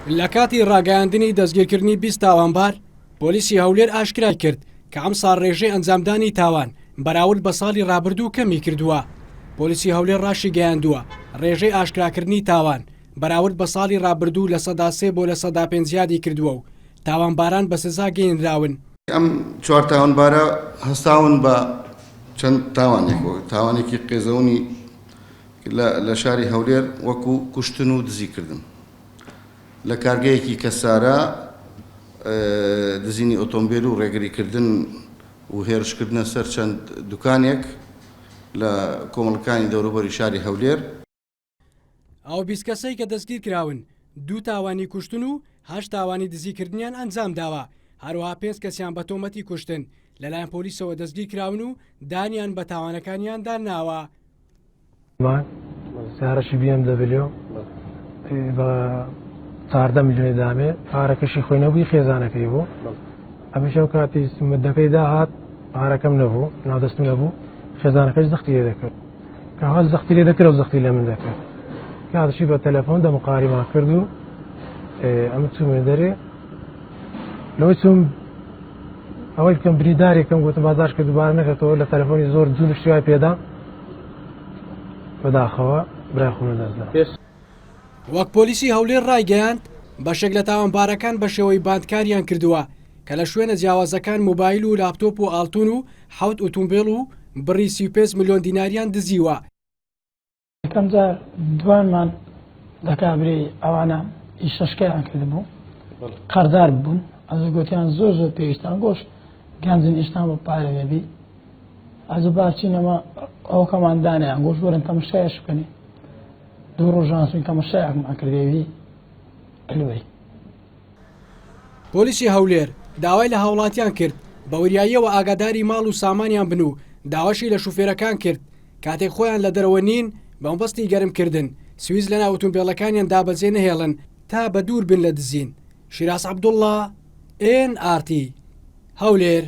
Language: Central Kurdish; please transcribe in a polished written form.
لە کاتی ڕاگەیاندنی دەستگیرکردنی 20 تاوانبار، پۆلیسی هەولێر ئاشکرای کرد کە ئەمساڵ ڕێژەی ئەنجامدانی تاوان بەراورد بە ساڵی ڕابردوو کەمی کردووە. پۆلیسی هەولێر ڕاشیگەیاندووە، ڕێژەی ئاشکراکردنی تاوان بەراورد بە ساڵی ڕابردوو 3% بۆ 5% زیادی کردووە و تاوانباران بە سزا گەیەنراون. ئەم چوار تاوانبارە هەستاون بە چەند تاوانێک وەک تاوانێکی قێزەونی لە شاری هەولێر وەکو کوشتن و دزیکردن لە کارگەیەکی کەسارە دزینی ئۆتۆمبیل و ڕێگریکردن و هێرشکردنە سەر چەند دوکانێک لە کۆمەڵەکانی دەوروبەری شاری هەولێر. ئەو 20 کەسەی کە دەستگیرکراون دوو تاوانی کوشتن و هەشت تاوانی دزیکردنیان ئەنجامداوە، هەروەها پێنج کەسیان بە تۆمەتی کوشتن لەلایەن پۆلیسەوە دەستگیرکراون و دانیان بە تاوانەکانیاندا ناوە. سیارەکی بی ئێم دەبلیۆ بە 14 ملیۆنی دامێ پارەکەشی خۆی نەبووی خێزانەکەی بوو ئەمیش ئەو کاتی مدەکەی داهات پارەکەم نەبوو ناودەستم نەبوو خێزانەکەش زەختی لێ دەکرد کە هات زەختی لێ دەکرد و زەختی لە من دەکرد کاتشی بە تەلەفۆن دەمقاریمان کرد و ئەم چوومە دەرێ لەوەی چوم ئەوەی بکەم بریدارێکم گوتم بازاش کرد دووبارە نەکردەوە لە تەلەفۆنی زۆر جوون شتیوای پێدا بەداخەوە برای خۆم لەدەستدا. وەک پۆلیسی هەولێر ڕایگەیاند، بەشێک لە تاوانبارەکان بە شێوەی باند کاریان کردووە کە لە شوێنە جیاوازەکان مۆبایل و لاپتۆپ و ئاڵتون و حەوت ئوتومبێل و بڕی 35 ملیۆن دیناریان دزیوە. یەکەم جار دوانمان لە کابرەی ئەوانە ئیشەشکەیان کردبوو قەردار بوون ئەز گوتیان زۆر زۆر پێویستان گۆش گەنجن ئیشتان بۆ پارە بێبی ئەز باچینەوە ئەوکەمان دانیان گۆش وەرن تەمەشایش بکەنی دوو ڕۆژان سوین تەمەشایەکمان کردێوی علوەی پۆلیسی هەولێر داوای لە هاوڵاتیان کرد بە وریاییەوە ئاگاداری ماڵ و سامانیان بن و داواشی لە شوفێرەکان کرد کاتێک خۆیان لە دەرەوە نین بە مەبەستی گەرمکردن سویز لەناو ئوتومبێلەکانیان دا بەجێ نەهێڵن تا بە دوور بن لە دزین. شیراز عەبدوڵڵا، ئێن ئاڕ تی، هەولێر.